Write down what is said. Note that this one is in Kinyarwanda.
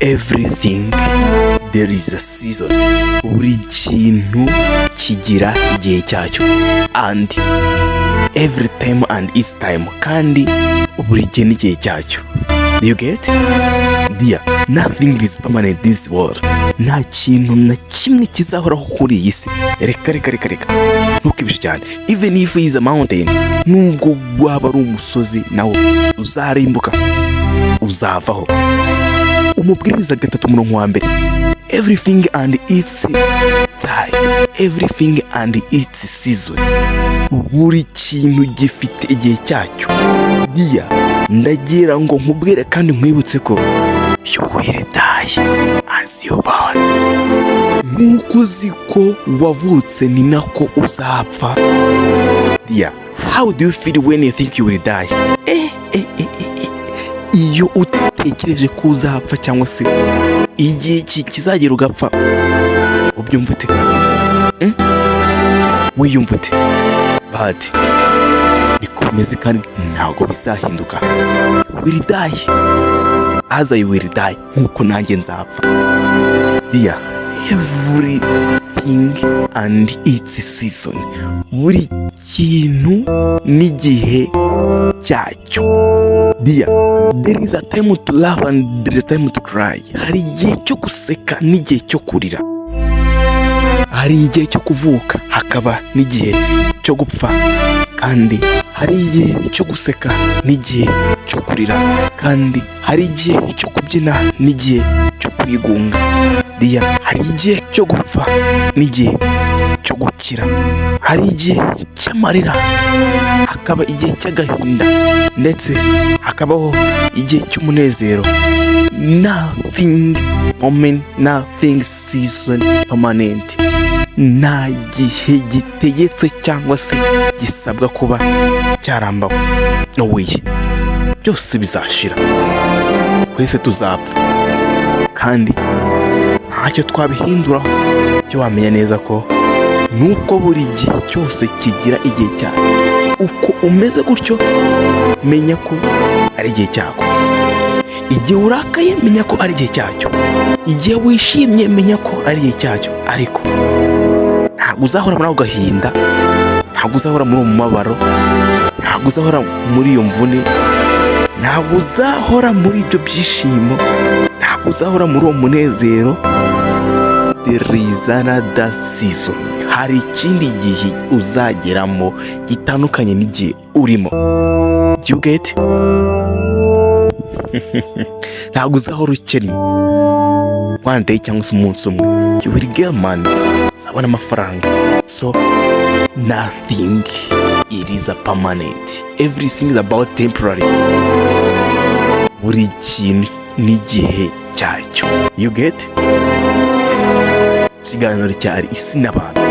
Everything there is a season. Buri kintu kigira igihe cyacyo. And every time and its time. Kandi buri gihe n'igihe cyacyo. You get? Dear, nothing is permanent in this world. Nta kintu na kimwe kizahoraho kuri iyi si. Reka, reka, reka, reka. Ntukibishe cyane. Even if is a mountain, nubwo waba ari umusozi, nawo uzarimbuka, uzavaho. Umubwiriza 3 umurongo wa 1. Everything and its time, everything and its season. Buri kintu gifite igihe cyacyo. Dear, ndagira ngo nkubwire kandi nkwibutse ko you will die as you born. Nk'uko uzi ko wavutse, ni nako uzapfa. Dear, how do you feel when you think you will die? Eh, eh, eh, eh, eh. Iyo utekereje ko uzapfa cyangwa se igihe kizagera ugapfa, ubyumva ute? Wiyumva ute? But niko bimeze kandi ntabwo bizahinduka. Will die as I will die, nkuko nanjye nzapfa. Dear, everything and its season. Buri kintu n'igihe cyacyo. Dear, there is a time to laugh and there is a time to cry. Hari igihe cyo guseka n'igihe cyo kurira. Hari igihe cyo kuvuka, hakaba n'igihe cyo gupfa. Kandi hari igihe cyo guseka n'igihe cyo kurira. Kandi hari igihe cyo kubyina n'igihe cyo kwigunga. Dear, hari igihe cyo gupfa n'igihe cyo gukira. Hari igihe cy'amarira, hakaba igihe cy'agahinda, ndetse hakabaho igihe cy'umunezero. Nothing moment, nothing season permanent. Nta gihe gitegetse cyangwa se gisabwa kuba cyarambaho. No way. Byose bizashira, twese tuzapfa kandi ntacyo twabihinduraho. Icyo wamenya neza ko nuko buri gihe cyose kigira igihe cyacyo. Uko umeze gutyo, menya ko ari igihe cyako. Igihe urakaye, menya ko ari igihe cyacyo. Igihe wishimye, menya ko ari igihe cyacyo. Ariko ntabwo uzahora muri ako gahinda, ntabwo uzahora muri uwo mubabaro, ntabwo uzahora muri iyo mvune, ntabwo uzahora muri ibyo byishimo, ntabwo uzahora muri uwo munezero. There is another season. Hari ikindi gihe uzageramo gitandukanye n'igihe urimo. Do you get? Ntabwo uzahora ukennye. One day cyangwa se umunsi umwe, you will get money, uzabona amafaranga. So nothing, it is a permanent. Everything is about temporary. Buri kintu n'igihe cyacyo. You get? Ikiganiro cyari Isi n'Abantu.